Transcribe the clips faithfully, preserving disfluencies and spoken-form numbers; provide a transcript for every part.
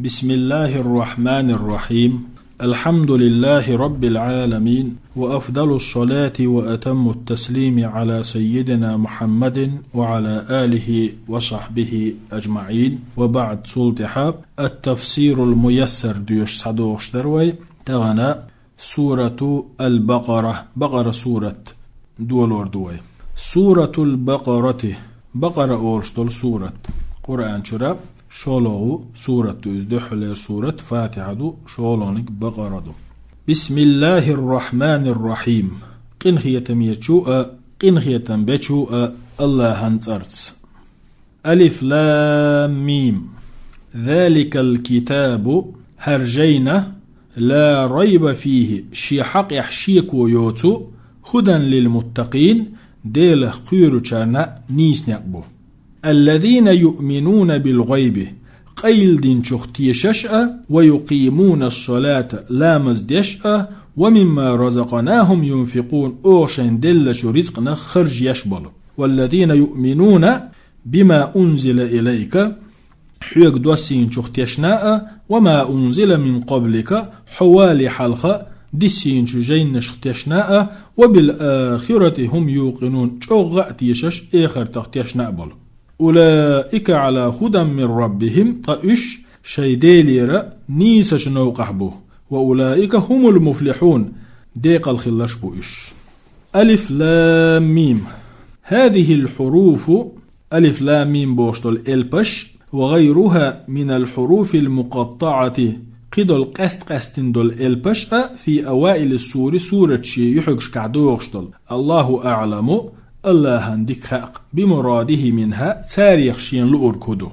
بسم الله الرحمن الرحيم. الحمد لله رب العالمين، وأفضل الصلاة وأتم التسليم على سيدنا محمد وعلى آله وصحبه أجمعين. وبعد، цул тӀехьа التفسير الميسر доьшуш схьадогӀуш дар вай. Тахана Сурату Аль-Бакъара, Бакъара сурат долор ду вай. Суратуль-Бакъарати, Бакъара олуш долу сурат. Къуръан чуьра шолгӀа сурат ду иза, дуьххьарлера сурат Фатихьа ду, шолгӀаниг Бакъара ду. Бисмиллахир-Рахманир-Рахим. Къинхетамечу а, къинхетам бечу а Аллахьан цӀарца. Алиф-Лам-Мим. Заликаль-китабу, хӀара жайна, ла райба фихи, шен хьакъехь шеко йоцу, хӀудан лиль-муттакъин, Делах кхоьручарна нийса некъ бу. Аллазина юъминуна биль-гӀайби, къайладинчух тешаш а, ва юкъимунас-салата, ламаз деш а, ва мимма разакънахум юнфикъун, оха шайн деллачу рицкъанах харж еш болу. Валлазина юъминуна бима унзила илайка, хьоьга доссийначух тешна а, ва ма унзила мин къаблика, хьо валале хьалха диссийначу жайнашка тешна а, ва биль-ахирати хӀум юкъинун, чӀогӀа а тешаш эхартах тешна а болу. Улаика Ӏала хӀудан мин раббихим, ткъа уьш шайн Делера нийсачу новкъахь бу, ва улаика хӀумуль муфлихьун, декъала хилларш бу уьш. Алиф-Лам-Мим. ХӀазихиль хьуруфу, Алиф-Лам-Мим бохуш долу элпаш, ва гӀайруха миналь хьуруфиль мукъаттаӀати, кхидолу къаст-къаьстина долу элпаш а, фи аваили-ссури, сурат шен юьхьигашкахь догӀуш долу. Аллаху аӀламу, Аллахьан дика хаьа, бимурадихи минха, царех шена луург хӀун ду.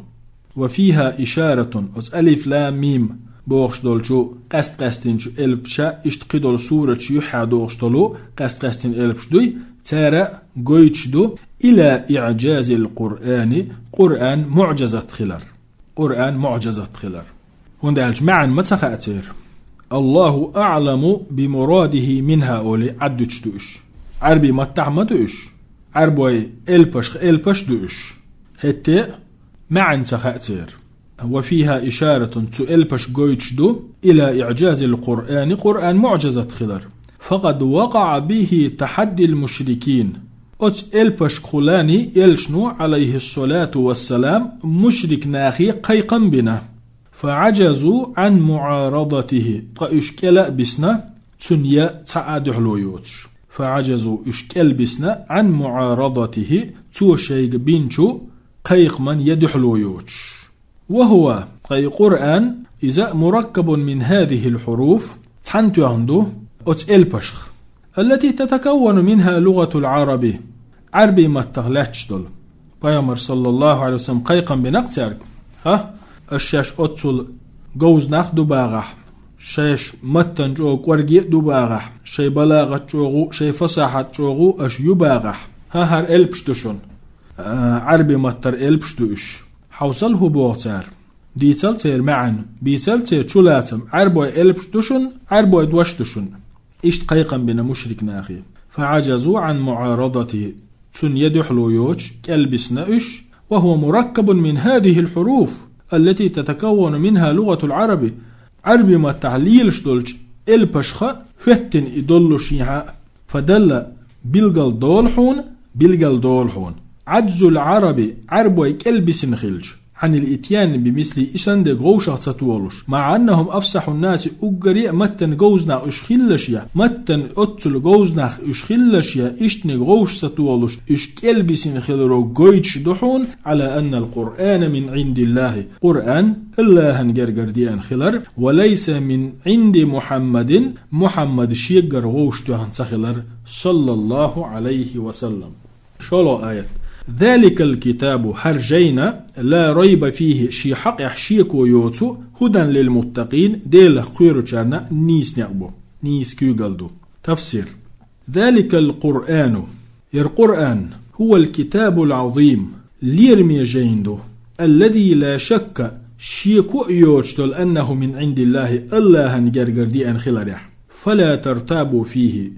Ва фиха ишаратун, оцу Алиф-Лам-Мим бохуш долчу къаст-къаьстинчу элпаша, иштта кхидолу сурат шен юьххьехь догӀуш долу къаст-къаьстина элпаш дуй, цара гойтуш ду, ила иӀжазиль-Къуръани, Къуръан муӀжазат хилар. Къуръан муӀжазат хилар. ХӀунда аьлча маьӀна ма ца хаьа церан. Аллаху аӀламу бимурадихи минха олий Ӏаддуьтуш ду уьш. Ӏаьрби маттахь ма ду уьш. Ӏаьрбой элпашха элпаш ду уьш. ХӀетте а маьӀна ца хаьа церан. Ва фиха ишаратун, цу элпаш гойтуш ду, ила иӀжазиль-Къуръани, Къуръан муӀжазат хилар. Факъад вакъаӀа бихи тахьаддиль-мушрикин. Оцу элпашкахула элчано, Ӏалайхиссалату вассалам, мушрик нахе кхайкхам бина. Фа Ӏажазу Ӏан муӀарадатихи, ткъа уьш кӀела а бисна, цунна я цхьа а дуьхьало йоцуш. Фа Ӏажазу, уьш кӀела бисна, Ӏан муӀарадатихи, цо шайга бинчу кхайкхаман я дуьхьало йоцуш. Ва хӀува, ткъа и Къуръан, иза мураккабун мин хӀазихиль хьуруф, цхьаьна тоьхна ду оцу элпашх. Аллати татакаввану минха лугъатуль Ӏараби, Ӏаьрби маттах лаьтташ долу. Пайхамар, саллаллаху Ӏалайхи ва саллам, кхайкхам бина-кх цаьрга: «ХӀа, аш шаьш оццул говза нах ду багӀахь, шаьш маттан чӀогӀа кӀорге а ду багӀахь, шайн балагӀат чӀогӀа, шайн фасахьат чӀогӀа аш ю багӀахь. ХӀа, хӀара элпаш ду шуна. А, Ӏаьрби маттара элпаш ду уьш. Хьовсал хӀун боху цара. Дийцал церан маьӀна, бийцал церан чулацам, Ӏаьрбой элпаш ду шуна, Ӏаьрбой дош ду шуна». Иштта кхайкхам бина мушрик нахе. Фа Ӏажазу Ӏан муӀарадатихи, цунна я дуьхьало йоцуш, кӀел бисна уьш, ва хӀува мураккабун мин хӀазихиль хьуруф, аллати татакаввану минха лугъатуль Ӏараби, Ӏаьрби маттахь лелаш долчу элпашха хӀоьттина и доллушехьа. Фадалла, билгал долу хьуна, билгал долу хьуна. Ӏаджзуль Ӏараби, Ӏаьрбой кӀел бисина хилча, Ӏаниль итьяни бимисли, и санна дерг вовшах ца толуш. МаӀа аннахум афсахьун наси, уггаре а маттан говза нах уьш хилалаш я, маттан оццул говза нах уьш хилалаш я, иштаниг вовш ца толуш, уьш кӀел бисина хиларо гойтуш ду хьуна, Ӏала анналь Къуръана мин Ӏиндиллахи, Къуръан Аллахьан гергара деана хилар, ва лайса мин Ӏинди Мухьаммадин, Мухьаммад шегара вовш тоьхна ца хилар, саллаллаху Ӏалайхи ва саллам. ШолгӀа аят. Заликаль китабу, хӀара жайна, ла райба фихи, шен хьакъехь шеко йоцу, хӀудан лиль муттакъин, Делах кхоьручарна нийса некъ бу, нийса куьйгалла ду. Тафсир. Заликаль Къуръану, хӀара Къуръан, хӀуваль китабуль Ӏазим, лераме жайна ду, аллази ла шакка, шеко а йоцуш долу, аннаху мин Ӏиндиллахи, Аллахьан гергара деана хиларехь. Фала тартабу фихи,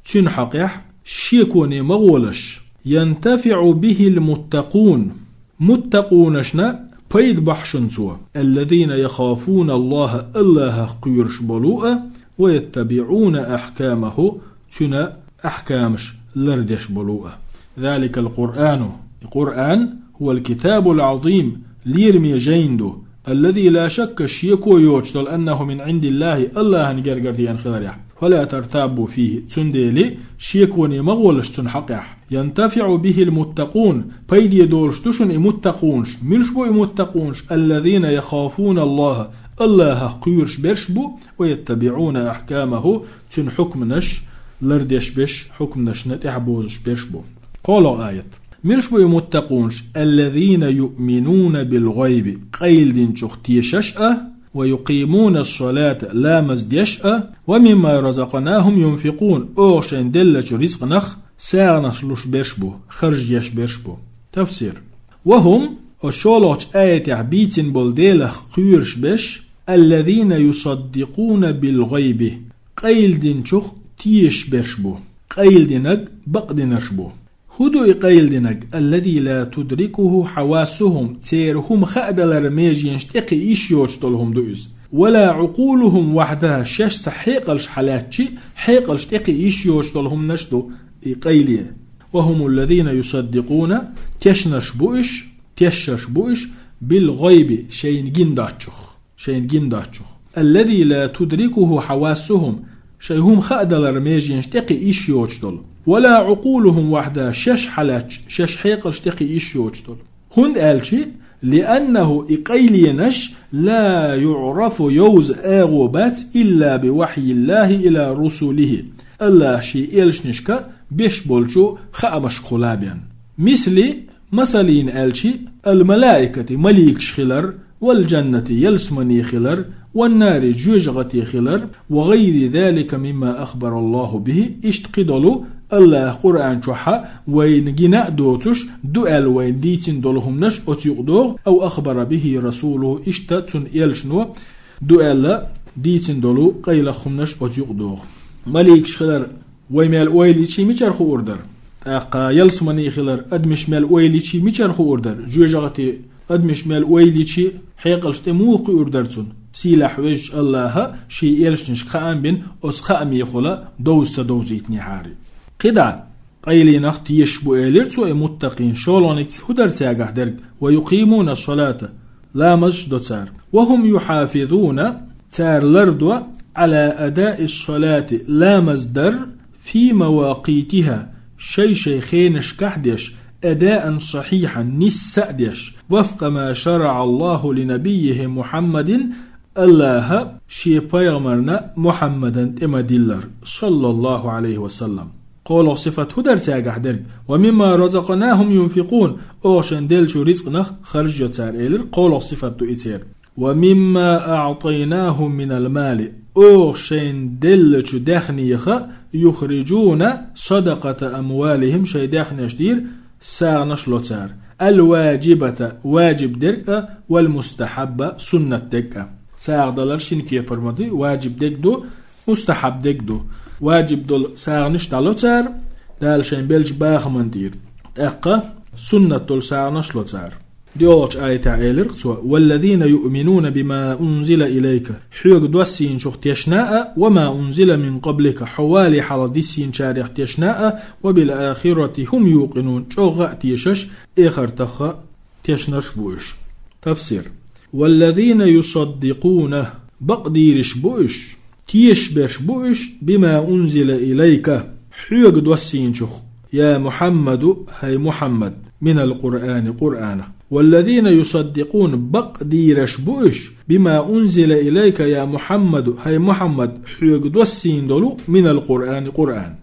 цуьнан хьакъехь шеконе ма гӀолаш. ЯнтафиӀу бихиль муттакъун, муттакъунашна пайда бахьаш ба цо. الذين يخافون الله, Аллахах кхоьруш болу а, ويتبعون أحكامه, цуьнан ахкамаш лардеш болу а. ذلك القرآن, Къуръан, هو الكتاب العظيم, лераме жайна ду, الذي لا شك, шеко йоцуш долу, أنه من عند الله, Аллахьан гергара деана хиларехь. فلا ترتابوا فيه, цундела шеконе ма гӀолаш цунна хьакъехь. ينتفع به المتقون, пайде долуш ду шуна и муттакъунаш. Муьлш бу и муттакъунаш? الذين يخافون الله, Аллахах кхоьруш берш бу, ويتبعون أحكامه, цуьнан хьукманаш лардеш берш, хьукманашна тӀаьхьабозуш берш бу. КхоалгӀа аят. Муьлш бу и муттакъунаш? الذين يؤمنون بالغيب, къайладинчух тешаш а, ويقيمون الصلاة, ламаз деш а, ومما رزقناهم ينفقون, оха шайна деллачу рицкъанах сагӀанаш луш берш бу, харж еш берш бу. Тафсир. وهم, оцу шолгӀачу аятехь бийцина болу Делах кхоьруш берш, الذين يصدقون بالغيب, къайладинчух тешаш берш бу, къайладинарг бакъдинарш бу. ХӀун ду и къайладинарг? الذي لا تدركه حواسهم, церан хӀума хаадалар меженаш тӀекхиа йиш йоцуш долу хӀума ду иза. ولا عقولهم وحدها, шаьш цхьа хьекъалш хьалаьцчи, хьекъалш тӀекхиа йиш йоцуш долу хӀуманаш ду и къайле. وهم الذين يصدقون, тешнарш бу уьш, тешнарш бу уьш, بالغيب, шайна гина доцчух. Шайна гина доцчух. الذي لا تدركه حواسهم, шайн хӀума хаадалар меженаш тӀекхиа йиш йоцуш долу. ولا عقولهم وحدها, шаьш хьалаьцча, шаьш хьекъалш тӀекхиа йиш йоцуш долу. ХӀунда аьлча, لأنه, и къайленаш, لا يعرف, йовза агӀо бац, إلا بوحي الله إلى رسله, Аллахьа шен элчанашка беш болчу хаамашкахула бен. Мисли, масаллина аьлча, الملائكة, маликаш хилар, والجنة, ялсамани хилар, والنار, жоьжахати хилар, وغير ذلك مما أخبر الله به, иштта кхидолу Аллахьа Къуръан чохьа вайна гина а доцуш, ду аьлла вайна дийцина долу хӀуманаш оцу юкъа догӀу, أو أخبر به رسوله, иштта цуьнан элчано ду аьлла дийцина долу къайлаха хӀуманаш оцу юкъа догӀу. Маликаш хилар, вай мел ойла йича мичара хуур дара? ТӀаккха ялсамани хилар, адамаш мел ойла йича мичара хуур дара? Жоьжахати, адамаш мел ойла йича хьекъалш тӀе муха кхуьур дара цунна? Сийлахь везачу Аллахьа шен элчанашка хаам бина, оцу хаамехула довза ца довзийтинехьара. КхидӀа, къайленах тешаш бу элира цо и муттакъийн, шолгӀаниг хӀун дара цаьргахь дерг? ويقيمون الصلاة, ламазаш до цара. وهم يحافظون, цара лардо, على أداء الصلاة, ламаз дар, في مواقيتها, шай-шай хенашкахь деш, أداء صحيحا, нисса а деш, وفق ما شرع الله لنبيه محمد, Аллахьа шен пайхамарна Мухьаммадан тӀе ма-диллара, صلى الله عليه وسلم. КхоалгӀа сифат хӀун дара цаьргахь дерг? ومما رزقناهم ينفقون, оха шайна деллачу рицкъанах харж йо цара элира, кхоалгӀа сифат ду и церан. ومما أعطيناهم من المال, оха шайна деллачу даьхнеха, يخرجون صدقة أموالهم, шайн даьхнеш тӀера сагӀанаш ло цара. الواجبة, важиб дерг а, والمستحبة, суннат дерг а. СагӀа далар шина кепара ма ду, важиб дерг ду, мустахьаб дерг ду. Важиб долу сагӀанаш дӀало цара, Дала шайн беллачу бахаман тӀера. ТӀаккха суннат долу сагӀанаш ло цара. ДоьалгӀачу аятехь элира цо: والذين يؤمنون بما أنزل إليك, хьоьга доссийначух тешна а, وما أنزل من قبلك, хьо вале хьалха диссийначарех тешна а, وبالآخرة هم يوقنون, чӀогӀа а тешаш, эхартахха тешнарш бу уьш. Тафсир. والذين يصدقون, бакъдийраш бу уьш, тешаш берш бу уьш, بما أنزل إليك, хьоьга доссийначух, يا محمد, хӀай Мухьаммад, من القرآن, Къуръанах. والذين يصدقون, бакъдийраш бу уьш, بما أنزل إليك, يا محمد, хӀай Мухьаммад, хьоьга доссийна долу, من القرآن, Къуръан.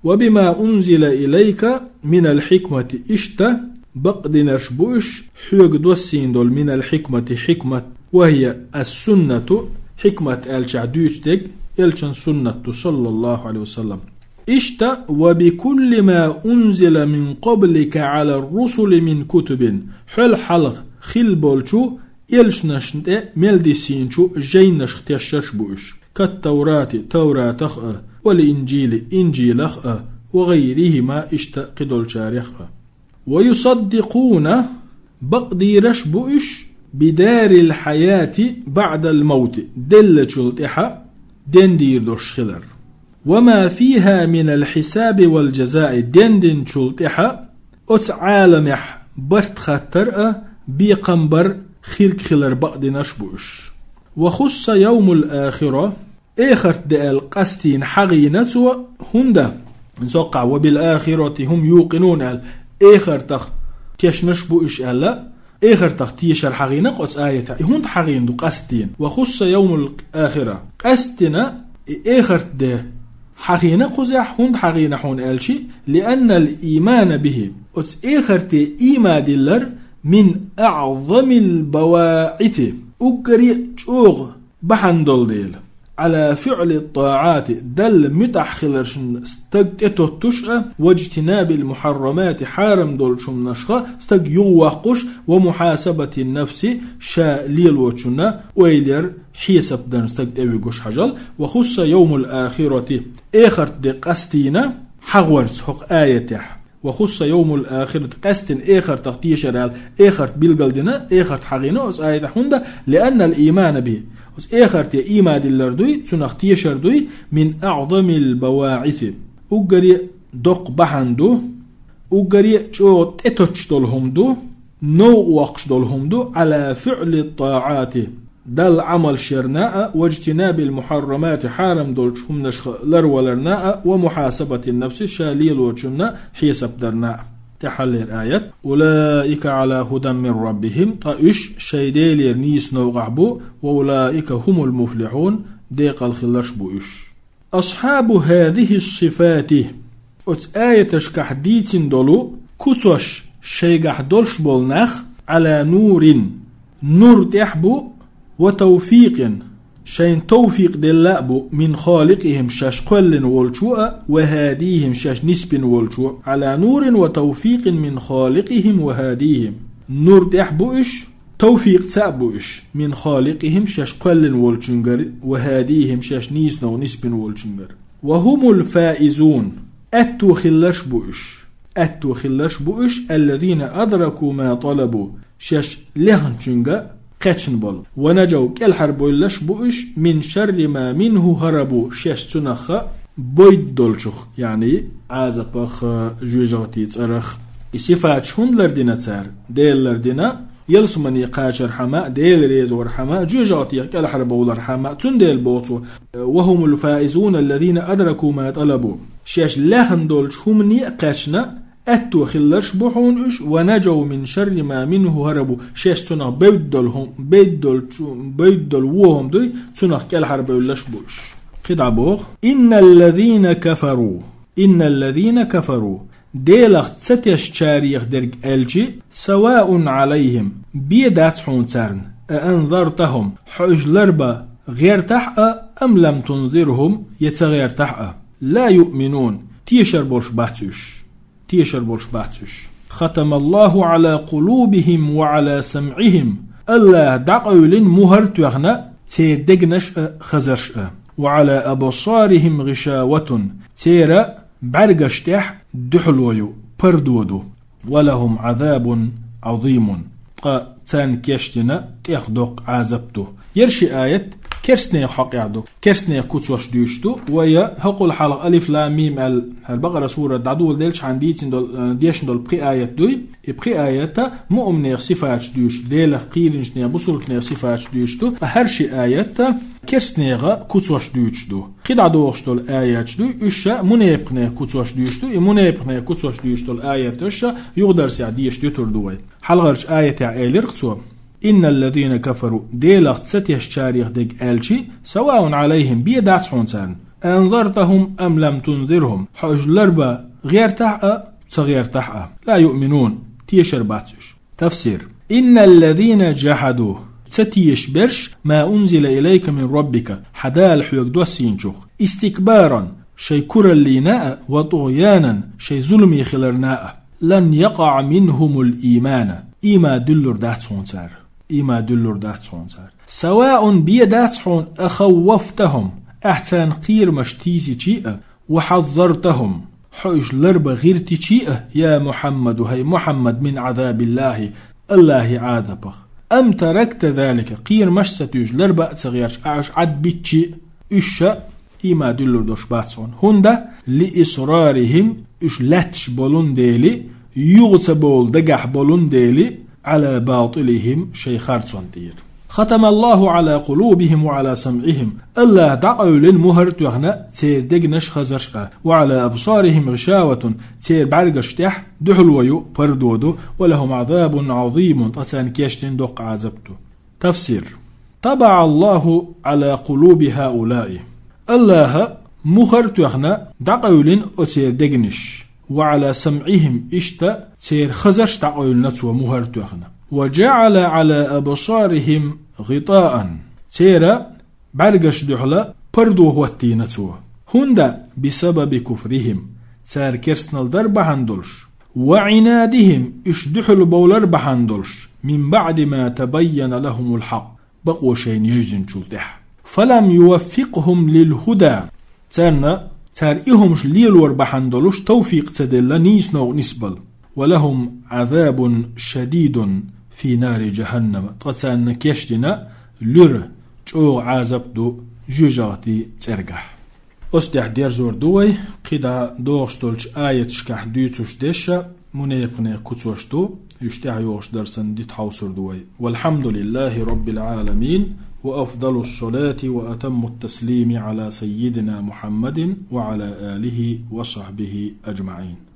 وبما أنزل إليك من الحكمة, иштта бакъдинарш бу уьш, хьоьга доссийна долу, من الحكمة, хьикмат, وهي السنة, хьикмат аьлчахь дуьйцу дерг, элчан суннат ду, صلى الله عليه وسلم. Иштта, وبكل ما أنزل من قبلك على الرسل من كتب, хьол хьалха хилла болчу элчанашна тӀе мел диссийначу жайнашха тешшарш бу уьш. كالتوراة, Тавратах а, والإنجيل, Инжилах а, وغيرهما, иштта кхидолчарех а. ويصدقون, бакъдийраш бу уьш, بدار الحياة بعد الموت, деллачул тӀехьа дендийр долуш хилар. وما فيها من الحساب والجزاء, дендинчул тӀехьа оцу Ӏаламехь барт хаттар а, бекхам бар хирг хилар бакъдинарш бу уьш. وخص يوم الآخرة, эхарт де аьлла къастийна хьагӀийна цо, хӀунда, цоккхахь, وبالآخرة هم يوقنون аьлла, эхартах тешнаш бу уьш аьлла, эхартах тешар хьагӀийна оцу аятехь, и хӀунда хьагӀийна ду къастийна? وخص يوم الآخرة, къастийна и эхарт де хьагӀийна кхузахь, хӀунда хьагӀийна хьуна аьлчи, لأن الإيمان به, оцу эхарте ийман диллар, من أعظم البواعث, уггаре а чӀогӀа бахьана долу дела, على فعل الطاعات, Далла муьтӀахь хиларшна стаг тӀетоттуш а, واجتناب المحرمات, хьарам долчу хӀуманашха стаг юхавоккхуш, ومحاسبة النفس, ша лелочунна ойла яр, хьесап дарна стаг тӀевуьгуш хьажал, وخص يوم الآخرة, эхарт де къастийна хьагӀорца хӀокху аятехь. وخص يوم الآخرة, къаьстина эхартах тешар аьлла, эхарт билгалдина, эхарт хьагӀийна оцу аятехь, хӀунда, لأن الإيمان به, оцу эхарте ийман диллар дуй, цунах тешар дуй, من أعظم البواعث, уггаре а доккха бахьана ду, уггаре а чӀогӀа тӀетоттуш долу хӀума ду, новкъа воккхуш долу хӀума ду, على فعل الطاعات, Далла Ӏамалш ярна а, واجتناب المحرمات, хьарам долчу хӀуманашха ларваларна а, ومحاسبة النفس, ша лелочунна хьесап дарна а. ТӀаьххьаллера аят: أولئك على هدى من ربهم, ткъа уьш шайн Делера нийса новкъахь бу, وأولئك هم المفلحون, декъала хилларш бу уьш. أصحاب هذه الصفات, оцу аяташкахь дийцина долу куцош шайгахь долуш болу нах, على نور, нур тӀехь бу, وتوفيق, шайна тавфикъ делла а бу, من خالقهم, шаьш кхоьллина волчо а, وهاديهم, шаьш нисбина волчо, على نور وتوفيق من خالقهم وهاديهم. Нур тӀехь бу уьш, тавфикъца а бу уьш, من خالقهم, шаьш кхоьллина волчуьнгара, وهاديهم, шаьш нийсонах нисбина волчуьнгара. وهم الفائزون, аьтто хилларш бу уьш. Аьтто хилларш бу уьш, الذين أدركوا ما طلبوا, шаьш лехначуьнга кхаьчна болу. ونجوا, кӀелхьарбевлларш бу уьш, من شر ما منه هربوا, шаьш цунах а бойда долчух, яъни Ӏазапах, жоьжахатий цӀарах. И сифаташ хӀунда лардина цара? Дела лардина, ялсамане кхачархьама а, Дела реза вархьама а, жоьжахатех кӀелхьарбовлархьама а, цундела боху цо: وهم الفائزون الذين أدركوا ما طلبوا. Шаьш лехна долчу хӀумане а кхаьчна, аьтто хилларш бу хьуна уьш, ونجوا من شر ما منه هربوا, шаьш цунах бевддолу хӀум-, бевддолчу, бевддолу вон хӀума дуй, цунах кӀелхьарбевлларш бу уьш. КхидӀа боху: إن الذين كفروا, إن الذين كفروا, Делах ца тешначарех дерг аьлчи, سواء عليهم, бен дац хьуна царна, أأنذرتهم, хьо уьш ларбан гӀертахь а, أم لم تنذرهم, я ца гӀертахь а. لا يؤمنون, тешар болуш бац уьш. Тешар болуш бац уьш. ختم الله على قلوبهم وعلى سمعهم. АллахӀа дӀакъевлина мухӀар тоьхна церан дегнаш а, хазарш а. وعلى أبصارهم غشاوة. Церан бӀаьргаш тӀехь дуьхьало ю, пардо ду. ولهم عذاب عظيم. Ткъа царна кечдина тӀех доккха Ӏазап ду. Ер ши аят керстанех хьокъехь ду. Керстанех куцош дуьйцуш ду. Вай хӀокхул хьалха Алиф Лам Мим аьлла, хӀара Бакъара сурат дӀадоладелча хьан дийцина долу, э, дешна долу пхи аят дуй. И пхи аят муъминех сифаташ дуьйцуш ду, Делах кхийринчу нех, бусулчу нех сифаташ дуьйцуш ду. Ткъа хӀара ши аят керстанех куцош дуьйцуш ду. КхидӀа дохуш долу аяташ дуй, уьш ша мунепакънех куцош дуьйцуш ду, и мунепакънех куцош дуьйцуш долу аяташ ша юхадарсехь деша дуьтур ду вай. Хьалхарчу аятехь элира цо: إن الذين كفروا, Делах ца тешначарех дерг аьлчи, سواء عليهم, бен дац хьуна царна, أأنذرتهم أم لم تنذرهم, хьо уьш ларбан гӀертахь а, ца гӀертахь а. لا يؤمنون, тешар бац уьш. Тафсир. إن الذين جحدوا, ца тешаш берш, ما أنزل إليك من ربك, хьан Дала хьоьга доссийначух, استكبارا, шайн кураллина а, وطغيانا, шайн зуламе хиларна а, لن يقع منهم الإيمان, ийман дуьллур дац хьуна цара. Ийман дуьллур дац хьуна цара. سواء, бен дац хьуна, أخوفتهم, ахь царна кхерамаш тийсичи а, وحذرتهم, хьо уьш ларбан гӀиртичи а, يا محمد, хӀай Мухьаммад, من عذاب الله, АллахӀан Ӏазапах. أم تركت ذلك, кхерамаш ца туьйш, ларба а ца гӀерташ, Ӏа уьш Ӏадбиччи, уьш ша ийман дуьллур долуш бац хьуна. ХӀунда? لإصرارهم, уьш лаьтташ болун дели, юха ца бовла дагахь болун дели, على باطلهم, шайн харцонна тӀера. ختم الله على قلوبهم وعلى سمعهم, АллахӀа дӀакъевлина мухӀар тоьхна церан дегнаш, хазарш а, وعلى أبصارهم غشاوة, церан бӀаьргаш тӀехь дуьхьало ю, пардо ду, ولهم عذاب عظيم, ткъа царна кечдина доккха Ӏазап ду. Тафсир. طبع الله على قلوب هؤلاء. АллахӀа мухӀар тоьхна дӀакъевлина оцеран дегнаш. وعلى سمعهم, иштта церан хазарш дӀакъевлина цо мухӀар тоьхна. وجعل على أبصارهم غطاء. Церан бӀаьргаш дуьхьала пардо хӀоттийна цо. ХӀунда? بسبب كفرهم, цара керстанал дар бахьана долуш. وعنادهم, уьш дуьхьал бовлар бахьана долуш. من بعد ما تبين لهم الحق, бакъо шайна евзинчул тӀаьхьа. فلم يوفقهم للهدى, царна, цара и хӀумаш лелор бахьана долуш тавфикъ ца делла нийсонна нисбала. ولهم عذاب شديد في نار جهنم, ткъа царна кечдина луьра чӀогӀа Ӏазап ду жоьжахатин цӀергахь. Оцу тӀехь дерзор ду вай, кхидӀа догӀуш долчу аяташкахь дуьйцуш дерш а мунепикъийн куцаш ду, уьш тӀаьхьа йогӀуш дарсан дита хьовсур ду вай. والحمد لله رب العالمين، وأفضل الصلاة وأتم التسليم على سيدنا محمد وعلى آله وصحبه أجمعين.